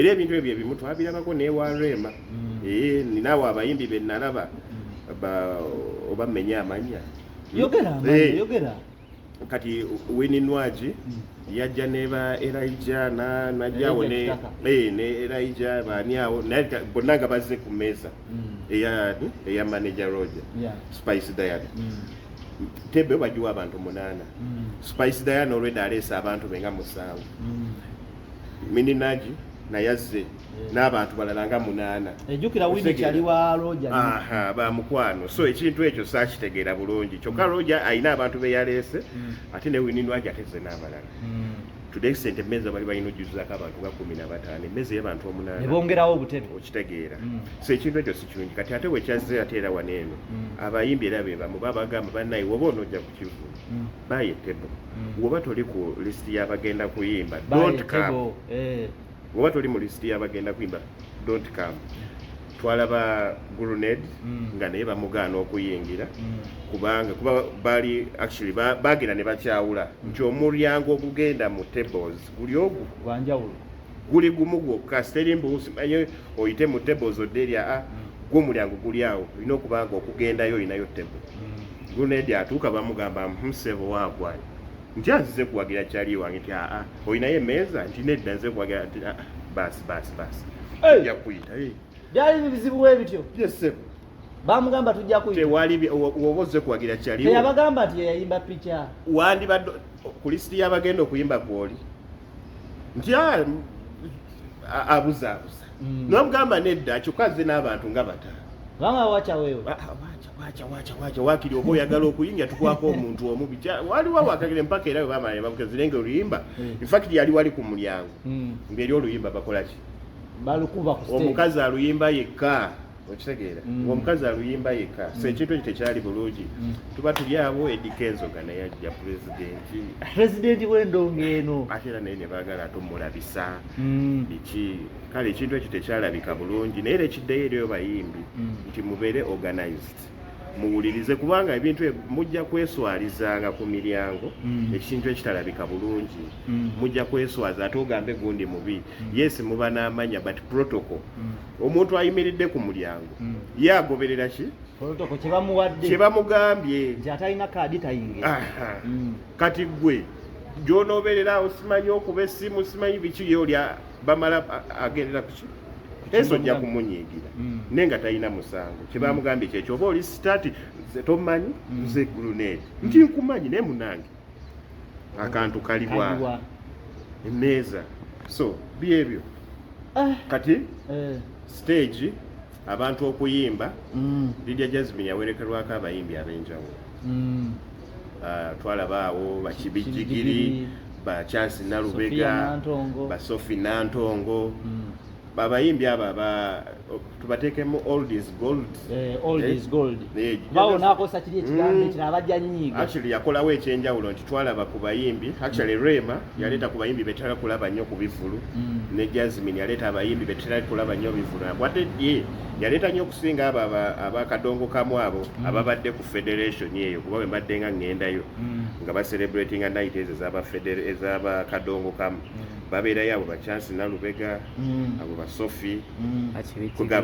Era ebintu ebyo ebimu twabirabako n'ewa Rema. Ninawo abayimbi be nalaba oba mmenye amannya. Yogera amannya, yogera. Kati Winnie Nwagi yajja ne ba Elijah najjawo ne Elijah Kitaka. Ne Elijah baani awo, naye bonna nga bazze ku mmeeza eya manager Roger. Spice Diana. Tebe bagiwa abantu munaana. Spice Diana already aleese abantu be nga 7. Winnie Nwagi naye azze n'abantu balala nga munaana. Ejjukira Winnie Otegeera. kyali wa Roger. Aha, ba mukwano. So ekintu ekyo saakitegeera bulungi. Kyokka Roger alina abantu be yaleese, ate ne Winnie Nwagi ateze n'abalala. To the extent emmeeza bali balina ojjuzaako abantu nga 15, emmeeza y'abantu 8. Ne bongerawo obutebe. Okitegeera. So ekintu ekyo si kirungi. Kati ate bwe kyazze ate era wano eno, abayimbi era be bamu babagamba, bannaye, woba onoojja ku kivvulu, buy a table. Woba toli ku list y'abagenda kuyimba, Buy a don't come. table. Woba toli mu list y'abagenda kuyimba, don't come. Twalaba Grenade nga naye bamugaana okuyingira kubanga kuba bali actually bagenda ne bakyawula nti omulyango ogugenda mu tables guli ogwo Gwanjawulo. guli gumu gwokka. Siteri mbu simanye oyite mu tables odde eri, aa, gwo omulyango guli awo, olina okuba nga okugendayo olinayo table. Grenade atuuka bamugamba, "Ssebo, waagwani?" Nti, "Anzize kuwagira kyali wange." Nti, "Aa, olinayo emmeeza?" Nti, "Nedda, nze kuwagira." Nti, "Aa, baasi, baasi, baasi, Hey! ojja kuyita." Hey. Byali bizibu bwe bityo. Yes, ssebo. Bamugamba tujja kuyita. Tewali woba ozze kuwagira kyaliwo. Teyabagamba nti yeyayimba picha. Wandibadde ku lisiti y'abagenda okuyimba kwoli nti abuzaabuza. Nomugamba nedda, kyokka azze n'abantu nga 5. Banga wacha wewe. Ah, ah, wacha, wacha, wacha, wacha, waakiri oba oyagala okuyingira tukwako omuntu omu bitya, waliwo wakagire mpaka era bwe bamala ne bamukezire nga oluyimba. In fact yali wali ku mulyango ng'eri oluyimba bakola ki? Balukuba ku stage. Omukazi aluyimba yekka, okitegeera? Omukazi aluyimba yekka, so ekintu ekyo tekyali bulungi. Tuba tuli awo, Eddy Kenzo nga naye ajja, pulezidenti. Pulezidenti w'endongo eno. Ate era naye ne baagala ate omulabisa biki. Kale ekintu ekyo tekyalabika bulungi, naye era ekiddeyo eriyo bayimbi nti mubeere organized, muwulirize, kubanga ebintu ebyo mujja kweswalizanga ku miryango. Ekintu ekitalabika bulungi, mujja kweswaza ate ogambe gundi mubi. Yes, muba n'amanya, but protocol, omuntu ayimiridde ku mulyango ye agoberera ki? Protocol kye bamuwadde. Kye bamugambye. Nti atalina kaadi tayingira. Aha. Kati gwe gy'onoobeerera awo, simanyi okuba essimu, simanyi biki, ye oli bamala agendera ku ki ensi, ojja kumunyiigira naye nga talina musango. Kye bamugambye kyekyo. Oba oli star, nze tomanyi, nze Grenade nti nkumanyi, naye munange akantu kaliwa? Kaliwa? Emmeeza, so byebyo. Ah. Kati stage, abantu okuyimba, Lydia Jasmine yawerekerwako abayimbi ab'enjawulo. Ah, twalaba awo bakibijigiri, Kibijigiri. ba Chance Sophia Nalubega, Nantongo. ba Sophie Nantongo, abayimbi abo aba tubateekemu old is gold. Old Eh? is gold. Eh, Bawo n'akozesa kiri ekigambo ekirala, abajja nnyiiga. Actually yakolawo ekyenjawulo nti twalaba ku bayimbi, actually Rema yaleeta ku bayimbi betera kulaba nnyo ku bivulu, ne Jasmine yaleeta abayimbi betera kulaba nnyo bivulu, ate ye yaleeta nnyo okusinga abo abakadongo kamu abo ababadde ku federation eyo, kuba bwe mbadde nga ŋŋendayo nga bacelebratinga night ezo ez'abakadongo kamu, babeerayo abo ba Chance Nalubega, abo ba Sophie.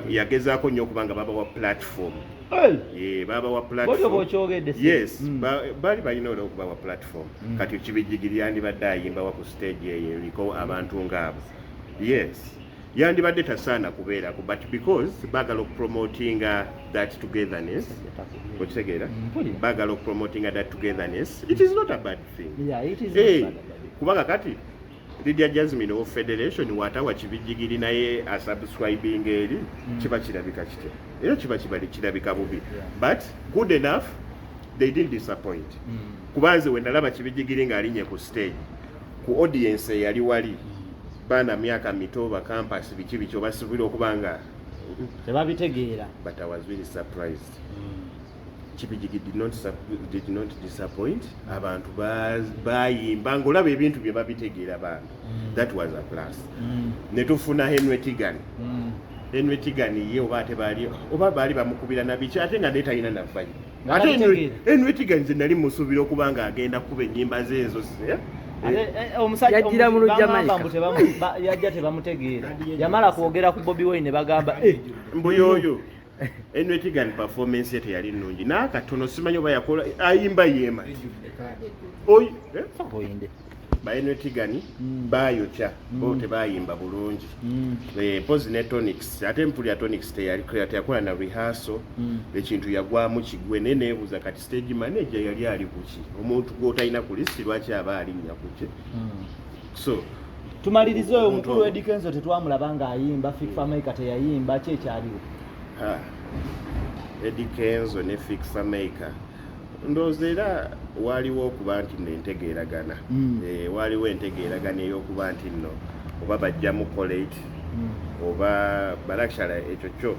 Yagezaako nnyo okuba nga babawa platform. Hey! Babawa Bw'otyo platform. Bw'okyogedde si? Yes, baali balina era okubawa platform. Kati Kibijjigiri yandibadde ayimbawa ku stage eyo eriko abantu ngaabo? Yes, yandibadde tasaana kubeerako, but because baagala okupromotinga that togetherness, okitegeera? Mpulira. Baagala okupromotinga that togetherness, it is not a bad thing. Yeah, it is not bad. Kubanga kati Lydia Jasmine owa federation watawa Kibijjigiri naye asubscribing eri, kiba kirabika kitya? Era kiba kibali kirabika bubi. But good enough, they didn't disappoint, kuba nze we nalaba Kibijjigiri ng'alinye ku stage, ku audience eyali wali baana myaka mito, ba campus, biki biki, obasuubira okuba nga Tebabitegeera. But I was really surprised. Kibijigi did not disappoint. Abantu bayimba ng'olaba ebintu bye babitegeera bantu. That was a plus. Ne tufuna Henry Tigan. Henry Tigan ye oba ate baali oba baali bamukubira na biki, ate nga naye talina navayo. Nga Ate tabitegeera. Henry Tigan nze nali musuubira okuba nga agenda kukuba ennyimba ze ezo, eh? Ate, omusajja Yajjira mu bamugamba Lujamaica. mbu yajja tebamutegeera, yamala kwogera ku Bobi Wine ne bagamba, "Eh, Mbuyoyo Henry Tigan performance ye teyali nnungi n'akatono. Simanyi oba yakola ayimba yeema Oy, eh? Sooka oyinde." Ba Henry Tigan bayokya bo, tebayimba bulungi. Mpozi ne Tonics, ate mpulira Tonics teyakola na rehearsal. Ekintu yagwamu kigwe, naye neebuuza kati stage manager yali ali kuki? Omuntu gw'otalina ku list lwaki aba alinnya kuki? So Tumalirize oyo Omuntu omukulu. Eddy Kenzo tetwamulaba ng'ayimba, Fik Fameica teyayimba, ki ekyaliwo? Ha. Eddy Kenzo ne Fik Fameica, ndowooza era waaliwo okuba nti nno entegeeragana. Waaliwo entegeeragana ey'okuba nti nno oba bajjamu collate oba balakishala, ekyo kyo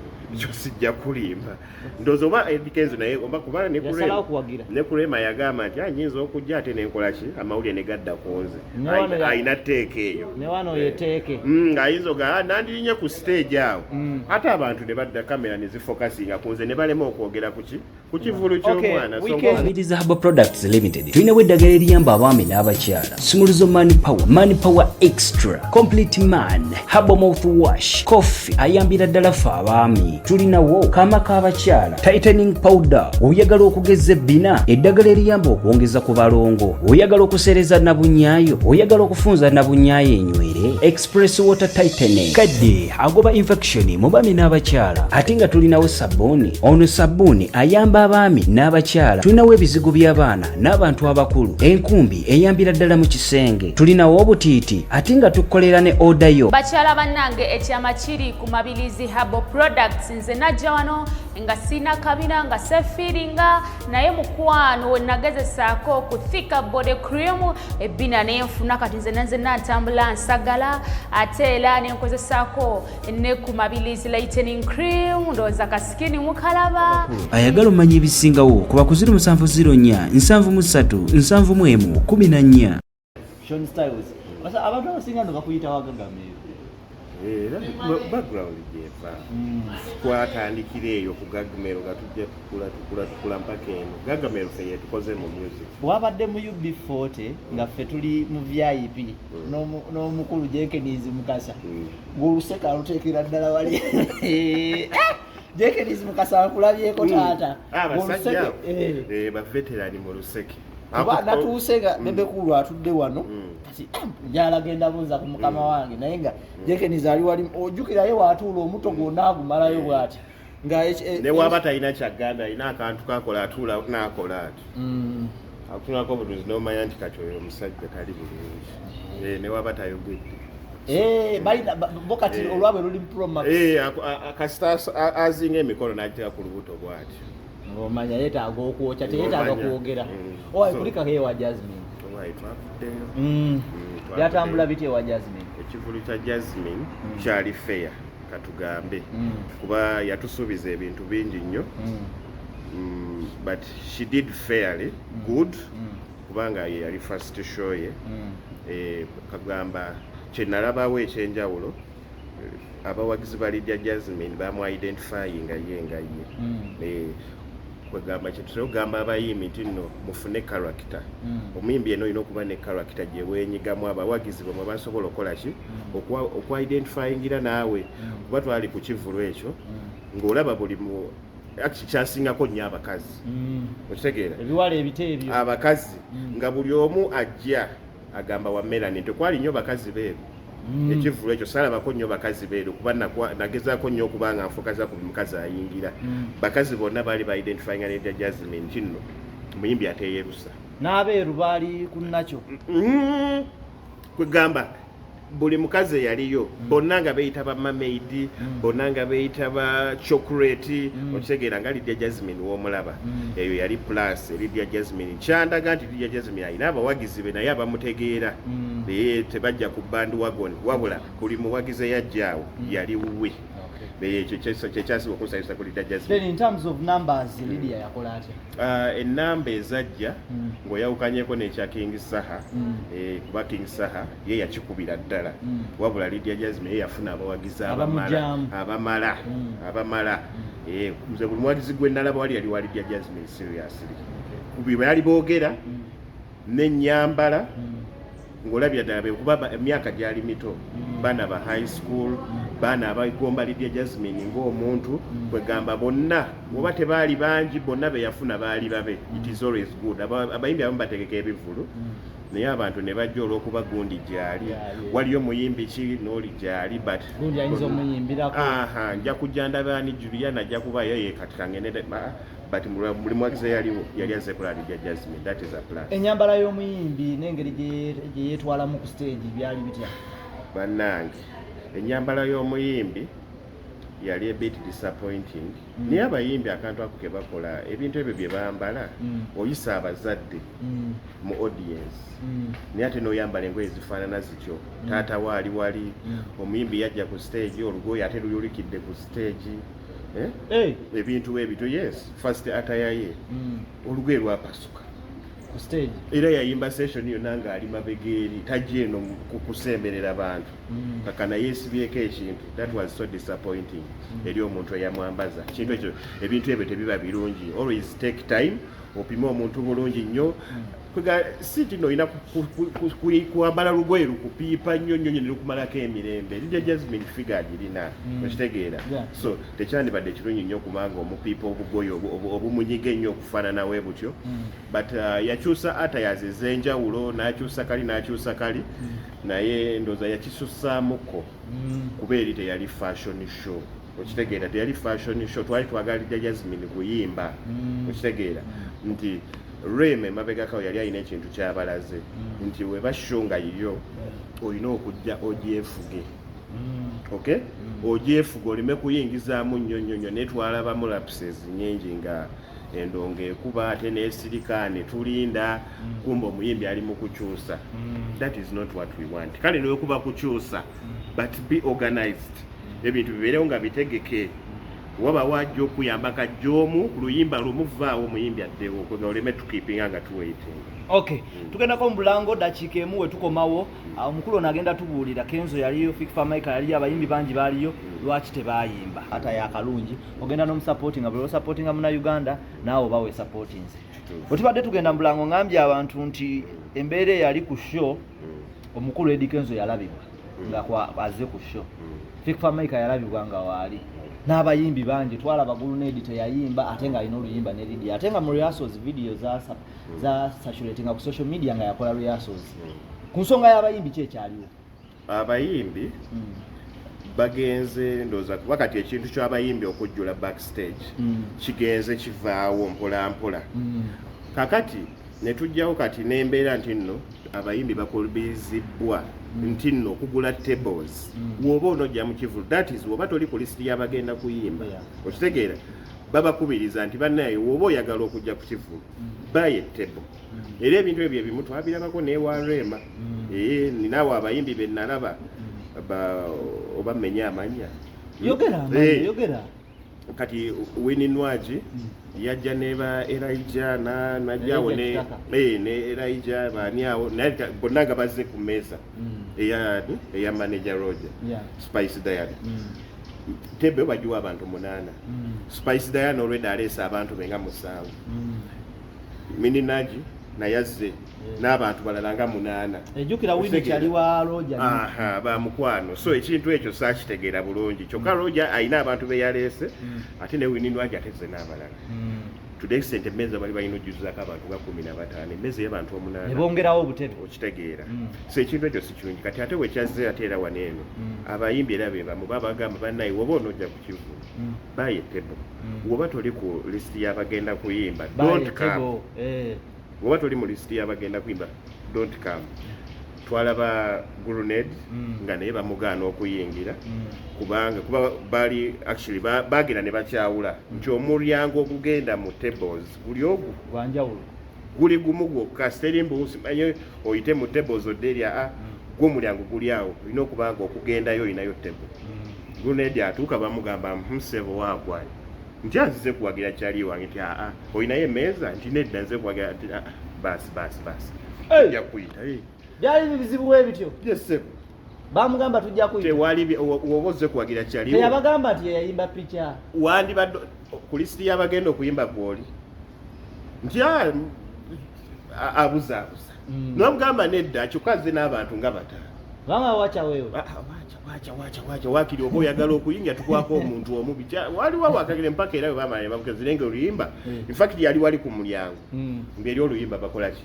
sijja kulimba. Ndowooza oba Eddy Kenzo naye oba kuba ne ku Yasalawo Rema- kuwagira. Ne ku Rema yagamba nti, "Ah, nyinza okujja ate nenkola ki, amawulire ne gadda ku nze." Ne wano Ayina teeka eyo. Ne wano yeteeke. Ng'ayinza oga nandirinye ku stage awo, ate abantu ne badda kamera ne zifokasinga ku nze ne balema okwogera ku ki, ku kivulu ky'omwana. So Mabirizi Herbal Products Limited tulinawo eddagala eriyamba abaami n'abakyala: Sumuluzo Man Power, Man Power Extra, Complete Man, Herbal Mouth Wash, Coffee ayambira ddala ffe abaami. Tulinawo kaama k'abakyala, tightening powder, oyagala okugeza ebbina, eddagala eriyamba okwongeza ku balongo, oyagala okuseereza nabunyaayo, oyagala okufunza nabunyaayo enywere, Express Water Tightening, kadde agoba infection mu baami n'abakyala. Ate nga tulinawo sabbuuni, ono sabbuuni ayamba abaami n'abakyala. Tulinawo ebizigo by'abaana n'abantu abakulu, enkumbi eyambira ddala mu kisenge. Tulinawo obutiiti ate nga tukolera ne order yo. Bakyala bannange, ekyama kiri ku Mabilizi Herbal Products. Nze najja wano nga sina kabina, nga sefiiringa, naye mukwano we nagezesaako ku Thicker Body Cream, ebbina nenfuna. Kati nze nenzenna ntambula nsagala. Ate era nenkozesaako ne ku Mabilizi Lightening Cream, ndowooza ka skin mukalaba. Ayagala omanya ebisingawo kuba ku 0704 73 71 14. Sean Styles. Abantu abasinga no bakuyita wa Gagamel. Era background gyeva twatandikira eyo ku Gagamel, nga tujja tukula tukula tukula mpaka eno. Gagamel fe yetukoze mu music. Wabadde mu UB40 nga ffe tuli mu VIP n'omukulu Jenkins Mukasa, ng'oluseka aluteekera ddala wali. Jenkins Mukasa, nkulabyeko taata. Abasajja Ng'oluseke, eh. ba veteran mu luseke. Kuba natuuse nga Bebe Cool atudde wano. Kati njala genda buuza ku mukama wange, naye nga Jenkins ali wali, ojjukirayo waatuula omuto gwonna agumalayo bw'ati nga Ne waba talina kyagamba, alina akantu kakola, atuula n'akola ati, atunako obutunzi n'omanya nti kati oyo omusajja tali bulungi. Ne waba tayogedde. Balina bo kati olwabwe luli Pro Max. Kasita azinga emikono n'agiteeka ku lubuto bw'ati, ng'omanya yeetaaga okwokya, teyeetaaga Ng'omanya. kwogera. Owaye kulikako ewa Jasmine. Owaye twavuddeyo. Byatambula bitya ewa Jasmine? Ekivulu kya Jasmine kyali fair, katugambe, kuba yatusuubiza ebintu bingi nnyo. But she did fairly good, kubanga ye yali first show ye. Kagamba kyenalabawo ekyenjawulo, abawagizi ba Lydia Jasmine bamu identifyinga ye nga ye. Kwegamba kyetutera okugamba abayimbi nti nno mufune character. Omuyimbi yenna olina okuba ne character gye weenyigamu, abawagizi bamwe basobola okukola ki, okwa identifyingira naawe. Kuba twali ku kivulu ekyo ng'olaba buli mu actually kyasingako nnyo abakazi, okitegeera? Ebiwala ebito ebyo. Abakazi nga buli omu ajja agamba wa melanin. Tekwali nnyo bakazi beeru. Ekivulu ekyo saalabako nnyo bakazi beeru, kuba nagezaako nnyo okuba nga nfokaza ku buli mukazi ayingira. Bakazi bonna baali ba identifyinga ne Jasmine nti nno omuyimbi ateeyerusa. N'abeeru baali ku nakyo. Kwegamba buli mukazi eyaliyo bonna nga beeyita ba mermaid, bonna nga beeyita ba chocolate, okitegeera, nga Lydia Jasmine w'omulaba. Eyo yali plus Lydia Jasmine kyandaga nti Lydia Jasmine alina abawagizi be naye abamutegeera, naye tebajja ku bandwagon, wabula buli muwagizi eyajja awo yali wuwe. Ekyo kyekyasinga okunsanyusa ku Lydia Jasmine. Then in terms of numbers, Lydia yakola atya? Enamba ezajja ng'oyawukanyeko n'ekya King Saha, kuba King Saha ye yakikubira ddala, wabula Lydia Jasmine ye yafuna abawagizi abamala. Abamujaamu. Abamala, abamala. Nze buli muwagizi gwe nalaba wali yali wa Lydia Jasmine, seriously, ku bye baali boogera n'ennyambala. Ng'olabira ddala be kuba emyaka gyali mito, baana ba high school, baana abagomba Lydia Jasmine ng'omuntu. Kwegamba bonna oba tebaali bangi, bonna be yafuna baali babe. It is always good. Abayimbi abamu bategeka ebivulu, naye abantu ne bajja olw'okuba gundi gyali. Gyali. Waliyo muyimbi ki n'oli gyali, but Gundi ayinza omuyimbirako. Aha, nja kujja ndaba ni Juliana ajja kuba yeye, kati kangende, but buli mwagize yaliwo yali azze kulaba Lydia Jasmine. That is a plus. Enyambala y'omuyimbi n'engeri gye yeetwalamu ku stage byali bitya? Bannange, enyambala y'omuyimbi yali a bit disappointing, naye abayimbi akantu ako ke bakola, ebintu ebyo bye bambala, oyisa abazadde mu audience, naye ate n'oyambala engoye zifaanana zityo. Taata we ali wali, omuyimbi yajja ku stage, olugoye ate luyulikidde ku stage, eh? Hey. Ebintu ebityo, yes, first attire ye, olugoye lwapasuka Ku stage. Era yayimba session yonna ng'ali mabega eri, tajja eno kusemberera bantu. Kakana yeesibyeko ekintu. That was so disappointing eri omuntu eyamwambaza kintu ekyo. Ebintu ebyo tebiba birungi. Always take time opime omuntu bulungi nnyo. Kwega si nti no olina kwambala lugoye lukupiipa nnyo nnyo nnyo ne lukumalako emirembe. Lydia Jasmine figure agirina, okitegeera? Yeah. So tekyandibadde kirungi nnyo kubanga omupiipa obugoye obumunyiga ennyo okufaanana we butyo. But yakyusa attires ez'enjawulo, n'akyusa kali, n'akyusa kali, naye ndowooza yakisusaamuko, kuba eri teyali fashion show, okitegeera? Teyali fashion show, twali twagala Lydia Jasmine kuyimba. Okitegeera nti Rema emabegakawo yali alina ekintu kyabalaze nti weba show nga yiyo, olina okujja ogyefuge, okay, ogyefuge, oleme kuyingizaamu nnyo nnyo nnyo. Naye twalabamu lapses nyingi, nga endongo ekuba ate nesirika ne tulinda, kumba omuyimbi ali mu kukyusa. That is not what we want. Kale newekuba kukyusa, but be organized, ebintu bibeerewo nga bitegeke. Waba wajja okuyamba kajja omu ku luyimba lumu, vaawo omuyimbi addewo, kwega oleme tukeepinga nga tuwaitinga. Okay, tugendako mu bulango dakiika emu, we tukomawo, omukulu ono agenda tubuulira. Kenzo yaliyo, Fik Fameica yaliyo, abayimbi bangi baaliyo, lwaki tebayimba? Ata yakalungi ogenda n'omusupportinga, buli osupportinga muna Uganda, naawe oba wesupportinze. Bwe tubadde tugenda mu bulango, ngambye abantu nti embeera eyali ku show, omukulu Eddy Kenzo yalabibwa nga azze ku show, Fik Fameica yalabibwa nga waali, n'abayimbi bangi twalaba. Grenade teyayimba, ate ng'alina oluyimba ne Lydia, ate nga mu rehearsals video za saturatinga ku social media nga yakola rehearsals. Ku nsonga y'abayimbi, ki ekyaliwo? Abayimbi bagenze, ndowooza kuba kati ekintu ky'abayimbi okujjula backstage kigenze kivaawo mpola mpola. Kakati ne tujjawo kati n'embeera nti nno abayimbi bakubizibbwa nti nno okugula tables, woba onojja mu kivulu, that is woba toli ku lisiti y'abagenda kuyimba, okitegeera? Babakubiriza nti bannaye, woba oyagala okujja ku kivulu, buy a table. Era ebintu ebyo ebimu twabirabako newa Rema. Ee, ninawo abayimbi be nalaba oba mmenye amanya? Yogera amanya. Yogera. Kati Winnie Nwagi yajja ne ba Elijah najjawo ne Elijah Kitaka. Ne Elijah baani awo, naye bonna nga bazze ku mmeeza eya manager Roger. Spice Diana, table bagiwa abantu munaana. Spice Diana olwedda aleese abantu be nga 7. Winnie Nwagi naye azze n'abantu balala nga munaana. Ejjukira Winnie Okitegeera? kyali wa Roger. Aha, bamukwano. So ekintu ekyo saakitegeera bulungi. Kyokka Roger alina abantu be yaleese, ate ne Winnie Nwagi atezze n'abalala. To the extent emmeeza bali balina ojjuzaako abantu nga 15, emmeeza y'abantu Ne 8. bongerawo obutebe. Okitegeera? So ekintu ekyo si kirungi. Kati ate wekyazze ate era wano eno, abayimbi era be bamu babagamba, bannaye, woba onojja ku kivulu, buy a table. Woba toli ku list y'abagenda kuyimba, Buy a don't come. table, eh. Woba toli mu list y'abagenda kuyimba, don't come. Twalaba Grenade nga naye bamugaana okuyingira, kubanga kuba bali actually bagenda ne bakyawula nti omulyango ogugenda mu tables guli ogwo Gwanjawulo. Guli gumu gwokka. Siteri mbuusi manye oyite mu tables odde eri, aa, gwo omulyango guli awo, olina okuba nga okugendayo olinayo table. Grenade atuuka bamugamba, "Ssebo, waagwayo?" Nti, "Anzize kuwagira kyali wange." Nti, "Aa, olinayo emmeeza?" Nti, "Nedda, nze kuwagira." Nti, "Aa, baasi baasi baasi, Hey! ojja kuyita." Hey. Byali bizibu bwe bityo. Yes, ssebo. Bamugamba tujja kuyita. Tewali woba ozze kuwagira kyaliwo. Teyabagamba nti yeyayimba picha? Wandibadde ku lisiti y'abagenda okuyimba kwoli, nti, "Ah, abuzaabuza." Namugamba nedda, kyokka azze n'abantu nga bataano. Banga wacha wewe. Ah, ah, wacha wacha wacha wacha, wakiri oba oyagala okuyingira tukwako omuntu omu bija waliwo wakagire mpaka era bwe bamala ne bamukezire nga oluyimba. In fact yali wali ku mulyango ng'eri oluyimba bakola ki?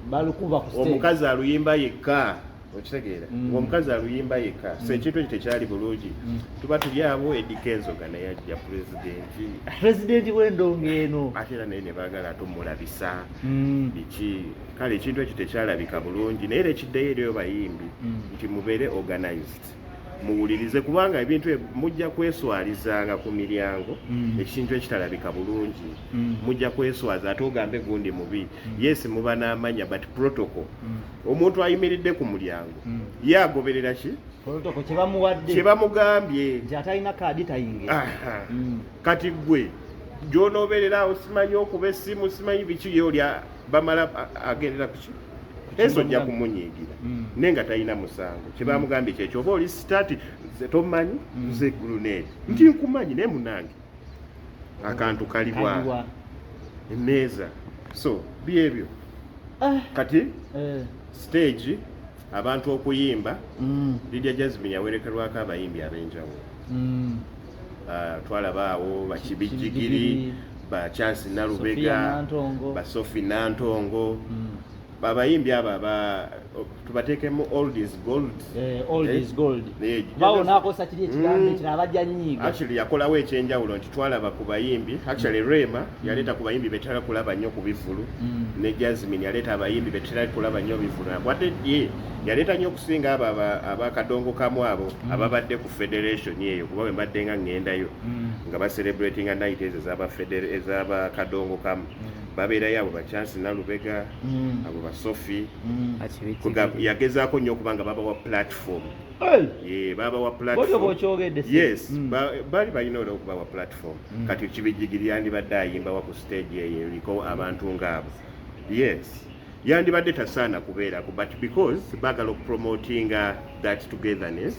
Balukuba ku stage. Omukazi aluyimba yekka, okitegeera? Omukazi aluyimba yekka, so ekintu ekyo tekyali bulungi. Tuba tuli abo, Eddy Kenzo nga naye ajja, pulezidenti. President w'endongo eno. Ate era naye ne baagala tumulabisa biki. Kale ekintu ekyo tekyalabika bulungi, naye era ekiddayo eriyo bayimbi nti mubeere organized, muwulirize, kubanga ebintu ebyo mujja kweswalizanga ku miryango. Ekintu ekitalabika bulungi, mujja kweswaza ate ogambe gundi mubi. Yes, muba n'amanya, but protocol, omuntu ayimiridde ku mulyango ye agoberera ki? Protocol kye bamuwadde. Kye bamugambye. Nti atalina kaadi tayingira. Aha. Kati gwe gy'onoobeerera awo, simanyi okuba essimu, simanyi biki, ye oli bamala agendera ku ki ensi, ojja kumunyiigira naye nga talina musango. Kye bamugambye kyekyo. Oba oli star, nze tomanyi, nze Grenade nti nkumanyi, naye munange akantu kalibwa? Kaliwa. Emmeeza, so byebyo. Ah. Kati stage, abantu okuyimba, Lydia Jasmine yawerekerwako abayimbi ab'enjawulo. Ah, twalaba awo bakibijjigiri, Kibijjigiri, ba Chance Sophia Nalubega, Nantongo. ba Sophie Nantongo, abayimbi abo aba tubateekemu old is gold. Old Eh? is gold. Eh, bawo nakosa kiri ekigambo ekirala bajja nyiiga. Actually yakolawo ekyenjawulo nti twalaba ku bayimbi, actually Rema yaleeta ku bayimbi betera kulaba nnyo ku bivulu, ne Jasmine yaleeta abayimbi betera kulaba nnyo bivulu, wadde ye yaleeta nnyo okusinga abo abakadongo kamu abo ababadde ku federation eyo, kuba bwe mbadde nga ŋŋendayo nga bacelebratinga night ezo ez'abakadongo kamu, babeerayo abo ba Chance Nalubega, abo ba Sophie. Yagezaako nnyo okuba nga babawa platform. Hey! Ye, babawa Bw'otyo platform. bw'okyogedde si? Yes, baali balina era okubawa platform. Kati Kibijjigiri yandibadde ayimbawa ku stage eyo eriko abantu ngaabo? Yes, yandibadde tasaana kubeerako, but because baagala okupromotinga that togetherness,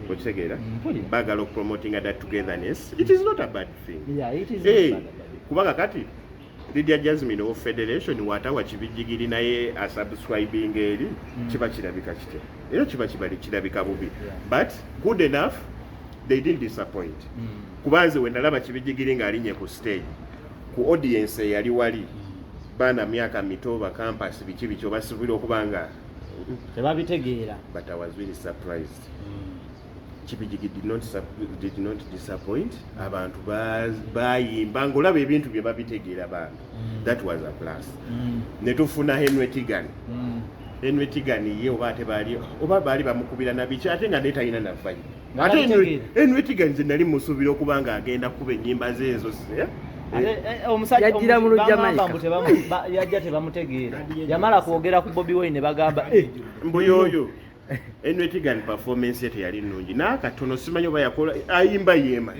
okitegeera? Mpulira. Baagala okupromotinga that togetherness, it is not a bad thing. Yeah, it is Eh, not bad, bad. kubanga kati Lydia Jasmine owa federation watawa Kibijjigiri naye asubscribing eri, kiba kirabika kitya? Era kiba kibali kirabika bubi. But good enough, they didn't disappoint, kuba nze we nalaba Kibijjigiri ng'alinye ku stage, ku audience eyali wali baana myaka mito, ba campus, biki biki, obasuubira okuba nga Tebabitegeera. But I was really surprised. Kibijigi did not disappoint. Abantu bayimba ng'olaba ebintu bye babitegeera bantu. That was a plus. Ne tufuna Henry Tigan. Henry Tigan ye oba ate baali oba baali bamukubira na biki, ate nga naye talina na vibe. Nga Ate tabitegeera. Henry Tigan nze nali musuubira okuba nga agenda kuba ennyimba ze ezo, eh? Ate, omusajja Yajjira mu bagamba Jamaica. mbu yajja tebamutegeera, yamala kwogera ku Bobi Wine ne bagamba eh, Mbuyoyo Henry Tigan performance ye teyali nnungi n'akatono. Simanyi oba yakola ayimba yeema.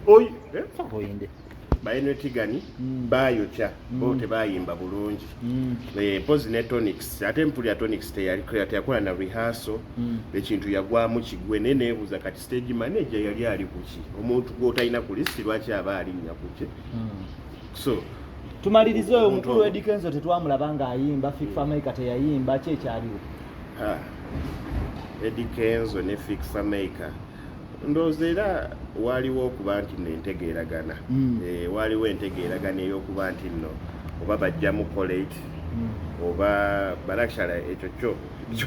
Oy, eh? Sooka oyinde. Ba Henry Tigan bayokya bo, tebayimba bulungi. Eh, mpozi ne Tonics, ate mpulira Tonics teyakola na rehearsal, ekintu yagwamu kigwe. Naye neebuuza kati stage manager yali ali kuki? Omuntu gw'otalina ku list lwaki aba alinnya kuki? So Tumalirize oyo Omuntu omukulu. ogwo. Eddy Kenzo tetwamulaba ng'ayimba, Fik Fameica teyayimba, ki ekyaliwo? Ah, Eddy Kenzo ne Fik Fameica, ndowooza era waaliwo okuba nti nno entegeeragana. Eh, waaliwo entegeeragana ey'okuba nti nno oba bajjamu college oba, but actually ekyo kyo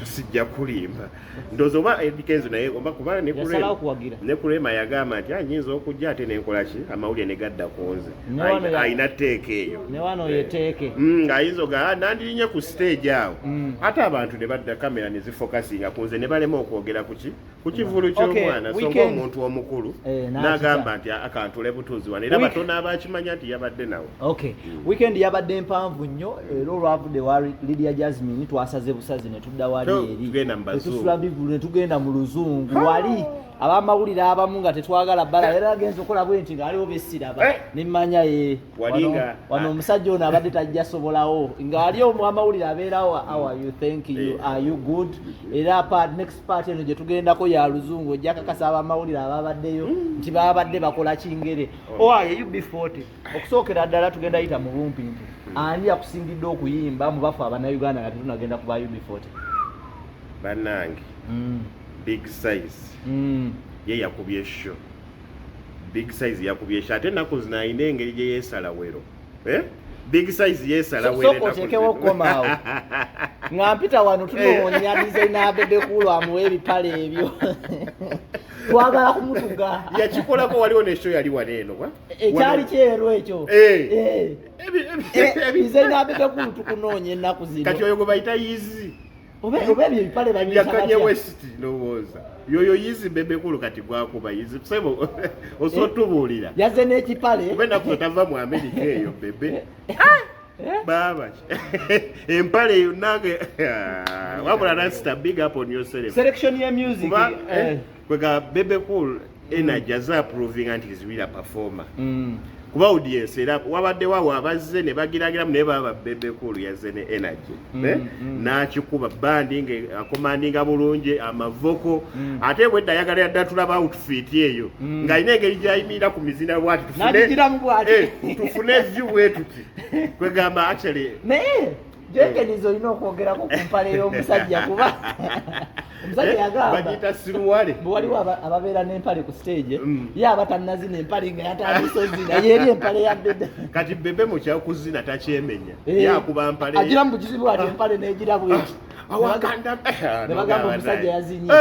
sijja kulimba, ndowooza oba Eddy Kenzo naye oba kuba ne ku Yasalawo Rema- kuwagira. ne ku Rema yagamba nti, "Ah, nyinza okujja ate nenkola ki, amawulire ne gadda ku nze." Ne wano Ayina teeka eyo. Ne wano yeteeke. Ng'ayinza oga, "Ah, nandirinye ku stage awo," ate abantu ne badda kamera ne zifokasinga ku nze ne balema okwogera ku ki, ku kivulu ky'omwana. So ng'omuntu omukulu Eh, n'akita. n'agamba nti akantule butuuzi wano, era batono abakimanya nti yabadde nawo. Okay, weekend yabadde mpanvu nnyo, era olwavudde wa Lydia Jasmine twasaze busazi ne tudda wali eri. Tugenda mu bazungu. Tetusula bivulu ne tugenda mu luzungu wali, abamawulire abamu nga tetwagala bbala, era agenza okukola bwe nti ng'aliwo besiraba Eh! nemmanya ye Wali wano omusajja ono abadde tajja sobolawo ng'ali omu amawulire abeerawo, "How are you? Thank you." Eh. "Are you good?" Era next part eno gye tugendako ya luzungu, ojja kakasa abamawulire ababaddeyo nti babadde bakola kingere. Oh. Owaye UB40, okusookera ddala tugenda yita mu bumpimpi. Ani yakusingidde okuyimba mu bafu abannayuganda nga tetunagenda ku ba UB40? Bannange, Big Size ye yakubye show. Big Size yakubye show, ate ennaku zino alina engeri gye yeesala wero. Eh? Big Size yeesala wero. Sooka ennaku oteekewo zino. Komaawo nga mpita wano, tunoonya designer Bebe Cool amuwa ebipale ebyo, twagala kumutuga. Yakikolako, waliwo ne show yali wano eno wa? Ekyali kyeru ekyo. Eh. Eh. Designer Bebe Cool, tukunoonya ennaku zino. Kati oyo gwe bayita Yizi. Oba ebyo ebipale babiyita Yakanye batya? West, ndowooza yoyo Yizi Bebe Cool. Kati gwakuba Yizi sebo, osotubuulira. Yazze n'ekipale. Kuba ennaku tava mu Amerika eyo Bebe baaba empale eyo nange wabula rasita, big up on yourself. Selection ya music. Kuba kwega Bebe Cool energy aza approvinga nti is really a performer, kuba audience era wabadde wawo abazze ne bagiragiramu, naye baba Bebe Cool yazze ne energy, eh? N'akikuba band nga akomandinga bulungi amavoko, ate bwedda ayagala yadde tulaba outfit eyo ng'alina engeri gy'ayimirira ku mizina bwati N'agigiramu bw'ati. Eh, tufune view bwe tuti, kwegamba actually. Naye Jenkins, olina okwogerako ku mpale y'omusajja, kuba omusajja yagamba Bagiyita siruwale. Bwe waliwo ababeera n'empale ku stage, ye aba tannazina empale nga yatandise ozina, yeeri empale ya Bebe. Kati Bebe mu kyakuzina takyemenya. Eh, yakuba mpale. Agira mu bugizi bwati, empale n'egira bweti. Awakanda. Ne bagamba omusajja yazinye.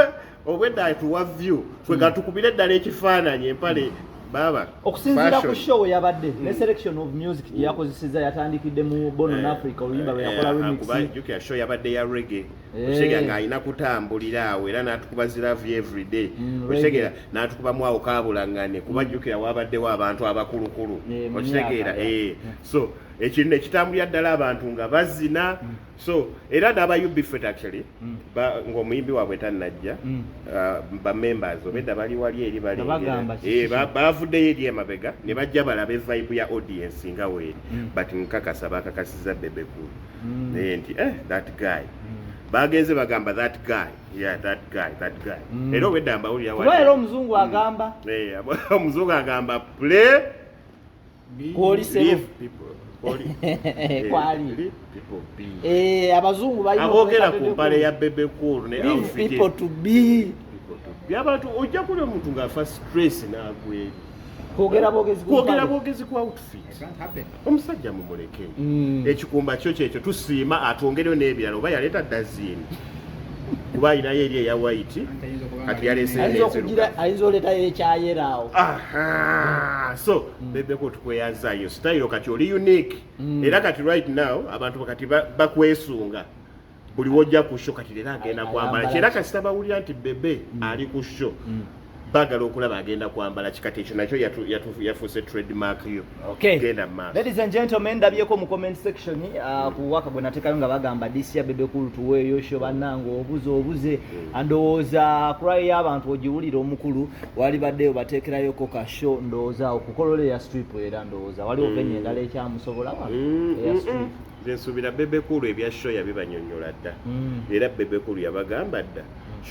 Obwedda atuwa view, kwega tukubire eddala ekifaananyi empale baba. Okusinziira ku Fashion. show we yabadde ne selection of music gye yakozesezza, yatandikidde mu Born on Africa, oluyimba lwe yakola remix. Kuba jjukira show yabadde ya reggae. Okitegera ng'alina kutambulira awo, era n'atukuba zi Love Everyday. Okitegera n'atukubamu awo kabulangane, kuba jjukira wabaddewo abantu abakulukulu. Mu Okitegeera? myaka, Eh, so ekintu ekitambulira ddala abantu nga bazina. So era n'aba UB40 actually ng'omuyimbi waabwe tannajja, ba members obedda bali wali eri balengera. Bagamba kiki? Eh, bavuddeyo eri emabega ne bajja balabe vibe ya audience nga weeri, but nkakasa bakakasiza Bebe Cool naye nti that guy, bagenze bagamba that guy, yeah, that guy, that guy. Era obwedda mbawulira Kuba era omuzungu agamba Eh, omuzungu agamba play Kwoli sebo. leave people. Kwoli. Eh, Kwali. leave people be. Eh, abazungu balina Aboogera okuleka ku mpale ya Bebe Cool ne Leave outfit. people to be. People to be. Abantu ojja kulya omuntu ng'afa stress n'agwa eri. Kwogera bwogezi ku Kwogera mpale. bwogezi ku outfit. Omusajja mumuleke. Ekikumba kyo kyekyo, tusiima, atwongereyo n'ebirala, oba yaleeta dazini, kuba alinayo eri eya white, kati yaleese Ayinza okugira, ayinza oleetayo ekyayera awo. Aha, so Bebe Cool, tukweyanzayo style, kati oli unique. Era kati right now abantu kati bakwesunga buli wojja ku show, kati leero agenda kwambala Ayambala ki? Era ki? kasita bawulira nti Bebe ali ku show, baagala okulaba agenda kwambala ki. Kati ekyo nakyo yafuuse trademark yo. Okay. Genda mu maaso. Ladies and gentlemen, ndabyeko mu comment section ku waka gwe nateekayo nga bagamba this year Bebe Cool tuweeyo show, bannange obuze obuze. Ndowooza cry y'abantu ogiwulira omukulu, wali baddeyo bateekerayoko ka show, ndowooza okukolola eya strip, era ndowooza waliwo venue endala ekyamusobola wano eya strip. Nze nsuubira Bebe Cool ebya show yabibanyonnyola dda. Era Bebe Cool yabagamba dda,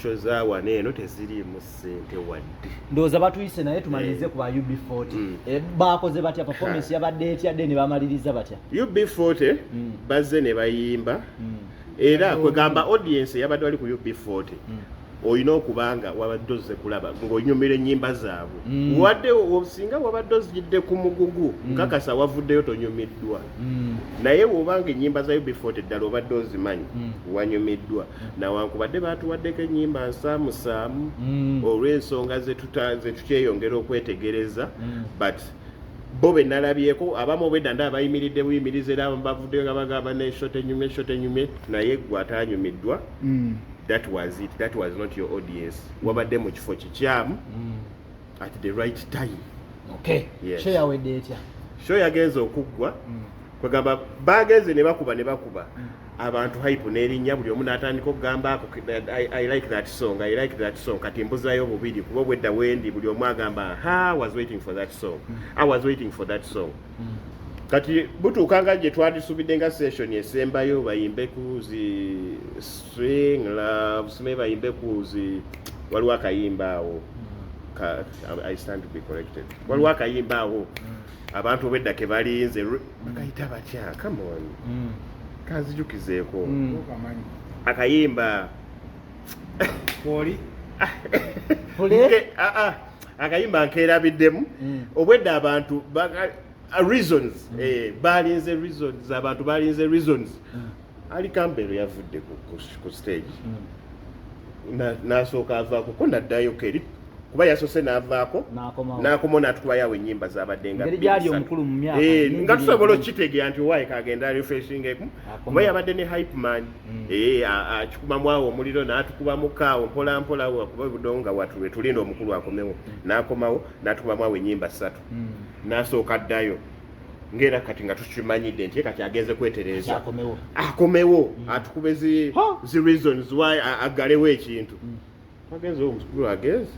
show za wano eno teziriimu ssente wadde. Ndowooza batuyise, naye tumalirize ku ba UB40. Eh, bakoze batya? Performance yabadde etya? Dde ne bamaliriza batya? UB40 bazze ne bayimba, era kwegamba audience eyabadde wali ku UB40, olina okubanga wabadde ozze kulaba ng'onyumira ennyimba zaabwe. Wadde singa wabadde ozijidde ku mugugu, nkakasa wavuddeyo tonyumiddwa. Naye bw'obanga ennyimba za UB40 ddala obadde ozimanyi, wanyumiddwa, nawankubadde baatuwaddeko ennyimba nsaamusaamu olw'ensonga zetukyeyongera okwetegereza. But bo be nalabyeko abamu obwedda nda abayimiridde buyimiriza, era abamu bavuddeyo nga bagamba ne show tenyumye, show tenyumye, naye gwe atanyumiddwa, that was it, that was not your audience. Wabadde mu kifo kikyamu at the right time. Okay. Yes. Show yawedde etya? Show yagenze okuggwa, kwegamba bagenze ne bakuba ne bakuba, abantu hype n'erinnya, buli omu n'atandika okugamba ako, I like that song, I like that song." Kati mbuzayo bubiri, kuba obwedda wendi buli omu agamba, "Ha, I was waiting for that song, I was waiting for that song." Kati butuuka nga gye twandisubidde nga session esembayo bayimbe ku zi Swing Love, sime bayimbe ku zi, waliwo akayimba awo. I stand to be corrected. Waliwo akayimba awo abantu obwedda ke balinze, bakayita batya? Come on, kanzijukizeeko. Akayimba Oli Pule? Ah, ah, akayimba nkeerabiddemu. Obwedda abantu reasons, balinze reasons, abantu balinze reasons. Ali Campbell yavudde ku stage, n'asooka avaako ko naddayo eri kuba yasoose n'avaako, N'akomawo. N'akomawo n'atukubayo ennyimba zabadde nga Engeri bbiri, gy'ali ssatu. omukulu mu myaka, mingi Nga tusobola nnyo. okukitegeera nti owaaye kagenda refreshingemu, Akomawo. kuba yabadde ne hype man. Akikumamu awo omuliro n'atukubamu kaawo mpola mpola awo, kuba budongo nga watu tulinda omukulu akomewo. N'akomawo n'atukubamu awo ennyimba ssatu, n'asooka addayo, ng'era kati nga tukimanyidde nti ye kati agenze kwetereeza. Akomewo. Akomewo atukube Ha! zi reasons why aggalewo ekintu. Agenze, omukulu agenze,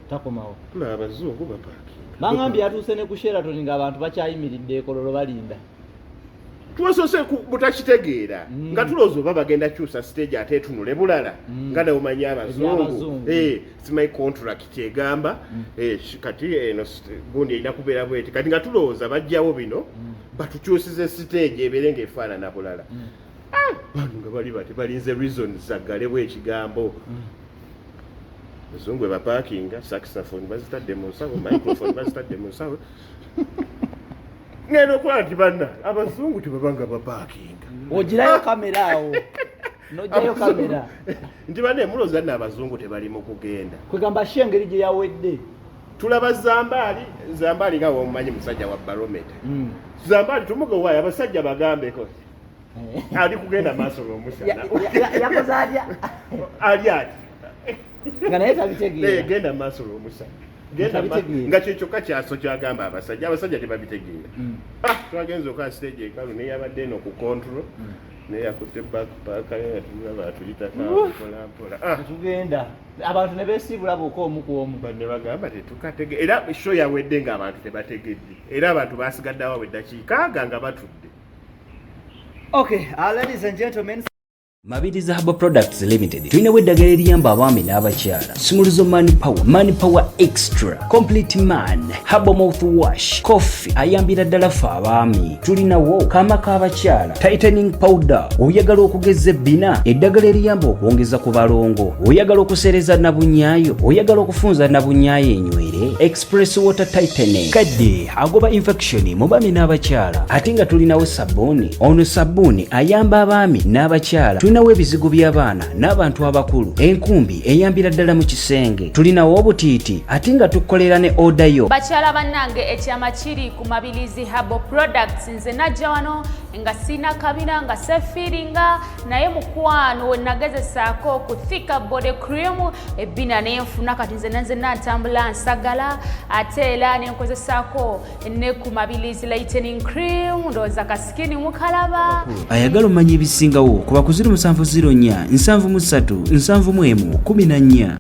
Takomawo. Tulaba abazungu bapaakinga. Bangambye yatuuse ne ku Sheraton ng'abantu bakyayimiridde ekololo balinda. Twasoose butakitegeera, nga tulowooza oba bagenda kyusa stage ate etunule bulala, nga nawe omanyi abazungu. Eby'abazungu. Simanyi contract egamba, kati eno gundi erina kubeera bweti. Kati nga tulowooza bajjawo bino batukyusize stage ebeere ng'efaanana bulala. Ah, bantu nga bali bati balinze reasons zaggalebwa ekigambo. Bazungu bwe bapaakinga, saxophone bazitadde mu nsawo, microphone bazitadde mu nsawo. Ngenda okulaba nti banna abazungu tebaba nga bapaakinga. Ogirayo kamera awo, nojjayo kamera. Nti banne, mulowooza nno abazungu tebali mu kugenda? Kwegamba shi engeri gye yawedde. Tulaba Zambaali, Zambaali nga womumanyi musajja wa barometa. Zambaali tumuge waayo abasajja bagambeko, ali kugenda maaso n'omusana. Yakoze atya? Ali ati. Nga naye tabitegeera. Genda maaso n'omusana. Genda Tabitegeera. Nga kyekyokka kyaso kyagamba abasajja, abasajja tebabitegeera. Ah, twagenze oka stage ekalu, naye yabadde eno ku control, naye yakutte backpack, yatulaba atuyitako mpola mpola. Ah, Tugenda abantu ne beesiibula bokka omu ku omu. Banne bagamba tetukatege, era show yawedde ng'abantu tebategedde, era abantu basigadde awo eddakiika aga nga batudde. Okay, ladies and gentlemen. Mabirizi Herbal Products Limited tulinawo eddagala eriyamba abaami n'abakyala, Sumuluzo Man Power, Man Power Extra, Complete Man, Herbal Mouth Wash, Coffee ayambira ddala ffe abaami. Tulinawo kaama k'abakyala, Tightening Powder, oyagala okugeza ebbina, eddagala eriyamba okwongeza ku balongo, oyagala okuseereza nabunyaayo, oyagala okufunza nabunyaayo enywere, Express Water Tightening, kadde agoba infection mu baami n'abakyala. Ate nga tulinawo sabbuuni, ono sabbuuni ayamba abaami n'abakyala. Tulinawo ebizigo by'abaana n'abantu abakulu, enkumbi eyambira ddala mu kisenge. Tulinawo obutiiti ate nga tukolera ne order yo. Bakyala bannange, ekyama kiri ku Mabilizi Herbal Products. Nze najja wano nga sina kabina, nga sefiiringa, naye mukwano we nagezesaako ku Thika Body Cream, ebbina nenfuna. Kati nze nzenna ntambula nsagala. Ate era nenkozesaako ne ku Mabilizi Lightening Cream, ndowooza ka skin mukalaba. Ayagala omanya ebisingawo kuba ku 0704 73 71 14.